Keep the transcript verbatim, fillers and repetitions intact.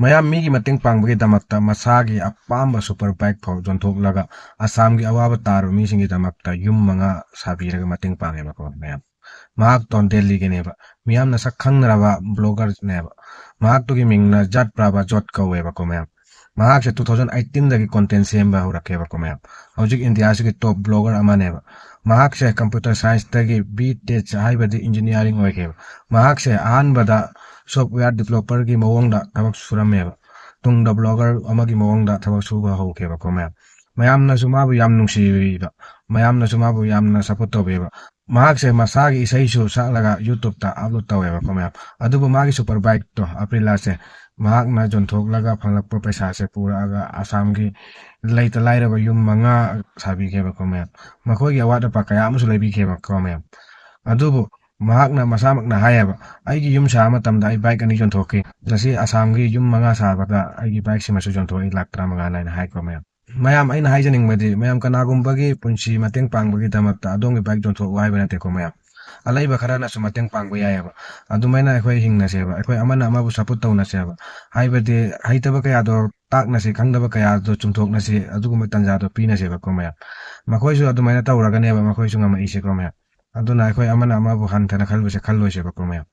ꯃꯌꯥꯝ ꯃꯤꯒꯤ ꯃꯇꯦꯡ ꯄꯥꯡꯕꯒꯤꯗꯃꯛꯇ ꯃꯁꯥꯒꯤ ꯑꯄꯥꯝꯕ super bike ꯐꯥꯎ ꯌꯣꯟꯊꯣꯛꯂꯒ ꯑꯁꯥꯝꯒꯤ ꯑꯋꯥꯕ ꯇꯥꯔꯕ ꯃꯤꯁꯤꯡꯒꯤꯗꯃꯛꯇ ꯌꯨꯝ ꯃꯉꯥ ꯁꯥꯕꯤꯔꯒ ꯃꯇꯦꯡ ꯄꯥꯡꯉꯦꯕꯀꯣ ꯃꯌꯥꯝ꯫ ꯃꯍꯥꯛ ꯇꯣꯟ ꯗꯦꯜꯂꯤꯒꯤꯅꯦꯕ꯫ ꯃꯤꯌꯥꯝꯅ ꯁꯛ ꯈꯪꯅꯔꯕ bloggerꯅꯦꯕ꯫ ꯃꯍꯥꯛꯇꯨꯒꯤ ꯃꯤꯡꯅ ꯖꯥꯠ ꯄ꯭ꯔꯥꯚꯥ ꯖꯣꯠ ꯀꯧꯋꯦꯕꯀꯣ ꯃꯌꯥꯝ꯫ ꯃꯍꯥꯛꯁꯦ two thousand eighteen ꯗꯒꯤ content ꯁꯦꯝꯕ ꯍꯧꯔꯛꯀꯦꯕꯀꯣ ꯃꯌꯥꯝ꯫ ꯍꯧꯖꯤꯛ ꯏꯟꯗꯤꯌꯥꯁꯤꯒꯤ top blogger ꯑꯃꯅꯦꯕ꯫ ꯃꯍꯥꯛꯁꯦ computer science ꯇꯒꯤ B Tech ꯍꯥꯏꯕꯗꯤ engineering ꯑꯣꯏꯈꯤꯕ꯫ ꯃꯍꯥꯛꯁꯦ ꯑꯍꯥꯟꯕꯗ software developer ꯒꯤ ꯃꯑꯣꯡꯗ ꯊꯕꯛ ꯁꯨꯔꯝꯃꯦꯕ꯫ ꯇꯨꯡꯗ blogger ꯑꯃꯒꯤ ꯃꯑꯣꯡꯗ ꯊꯕꯛ ꯁꯨꯕ ꯍꯧꯈꯤꯕꯀꯣ ꯃꯌꯥꯝ꯫ ꯃꯌꯥꯝꯅꯁꯨ ꯃꯥꯕꯨ ꯌꯥꯝ ꯅꯨꯡꯁꯤꯕꯤꯕ, ꯃꯌꯥꯝꯅꯁꯨ ꯃꯥꯕꯨ ꯌꯥꯝꯅ support ꯇꯧꯕꯤꯕ꯫ ꯃꯍꯥꯛꯁꯦ ꯃꯁꯥꯒꯤ ꯏꯁꯩꯁꯨ ꯁꯛꯂꯒ YouTube ꯇ upload ꯇꯧꯋꯦꯕꯀꯣ ꯃꯌꯥꯝ꯫ ꯑꯗꯨꯕꯨ ꯃꯥꯒꯤ super bike ꯇꯣ Aprilia ꯁꯦ ꯃꯍꯥꯛꯅ ꯌꯣꯟꯊꯣꯛꯂꯒ ꯐꯪꯂꯛꯄ ꯄꯩꯁꯥꯁꯦ ꯄꯨꯔꯛꯑꯒ ꯑꯁꯥꯝꯒꯤ ꯂꯩꯇ ꯂꯥꯏꯔꯕ ꯌꯨꯝ ꯃꯉꯥ ꯁꯥꯕꯤꯈꯤꯕꯀꯣ ꯃꯌꯥꯝ꯫ ꯃꯈꯣꯏꯒꯤ ꯑꯋꯥꯠ ꯑꯄꯥ ꯀꯌꯥ ꯑꯃꯁꯨ ꯂꯩꯕꯤꯈꯤꯕꯀꯣ ꯃꯌꯥꯝ꯫ ꯑꯗꯨꯕꯨ ꯃꯍꯥꯛꯅ ꯃꯁꯥꯃꯛꯅ ꯍꯥꯏꯌꯦꯕ, "ꯑꯩꯒꯤ ꯌꯨꯝ ꯁꯥꯕ ꯃꯇꯝꯗ ꯑꯩ bike ꯑꯅꯤ ꯌꯣꯟꯊꯣꯛꯈꯤ꯫ ꯉꯁꯤ ꯑꯁꯥꯝꯒꯤ ꯌꯨꯝ ꯃꯉꯥ ꯁꯥꯕꯗ ꯑꯩꯒꯤ bike ꯁꯤꯃꯁꯨ ꯌꯣꯟꯊꯣꯛꯏ ꯂꯥꯛ ꯇꯔꯥꯃꯉꯥꯅ" ꯍꯥꯏꯅ ꯍꯥꯏꯀꯣ ꯃꯌꯥꯝ꯫ ꯃꯌꯥꯝ, ꯑꯩꯅ ꯍꯥꯏꯖꯅꯤꯡꯕꯗꯤ, ꯃꯌꯥꯝ ꯀꯅꯥꯒꯨꯝꯕꯒꯤ ꯄꯨꯟꯁꯤ ꯃꯇꯦꯡ ꯄꯥꯡꯕꯒꯤꯗꯃꯛꯇ ꯑꯗꯣꯝꯒꯤ bike ꯌꯣꯟꯊꯣꯛꯎ ꯍꯥꯏꯕ ꯅꯠꯇꯦꯀꯣ ꯃꯌꯥꯝ꯫ ꯑꯂꯩꯕ ꯈꯔꯅꯁꯨ ꯃꯇꯦꯡ ꯄꯥꯡꯕ ꯌꯥꯏꯑꯕ꯫ ꯑꯗꯨꯃꯥꯏꯅ ꯑꯩꯈꯣꯏ ꯍꯤꯡꯅꯁꯦꯕ, ꯑꯩꯈꯣꯏ ꯑꯃꯅ ꯑꯃꯕꯨ support ꯇꯧꯅꯁꯦꯕ꯫ ꯍꯥꯏꯕꯗꯤ ꯍꯩꯇꯕ ꯀꯌꯥꯗꯣ ꯇꯥꯛꯅꯁꯤ, ꯈꯪꯗꯕ ꯀꯌꯥꯗꯣ ꯆꯨꯝꯊꯣꯛꯅꯁꯤ, ꯑꯗꯨꯒꯨꯝꯕ ꯇꯥꯟꯖꯥꯗꯣ ꯄꯤꯅꯁꯦꯕꯀꯣ ꯃꯌꯥꯝ꯫ ꯃꯈꯣꯏꯁꯨ ꯑꯗꯨꯃꯥꯏꯅ ꯇꯧꯔꯒꯅꯦꯕ ꯃꯈꯣꯏꯁꯨ ꯉꯝꯃꯛꯏꯁꯦꯀꯣ ꯃꯌꯥꯝ꯫ ꯑꯗꯨꯅ ꯑꯩꯈꯣꯏ ꯑꯃꯅ ꯑꯃꯕꯨ ꯍꯟꯊꯅ ꯈꯜꯂꯨꯁꯦ, ꯈꯜꯂꯣꯏꯁꯦꯕꯀꯣ ꯃꯌꯥꯝ꯫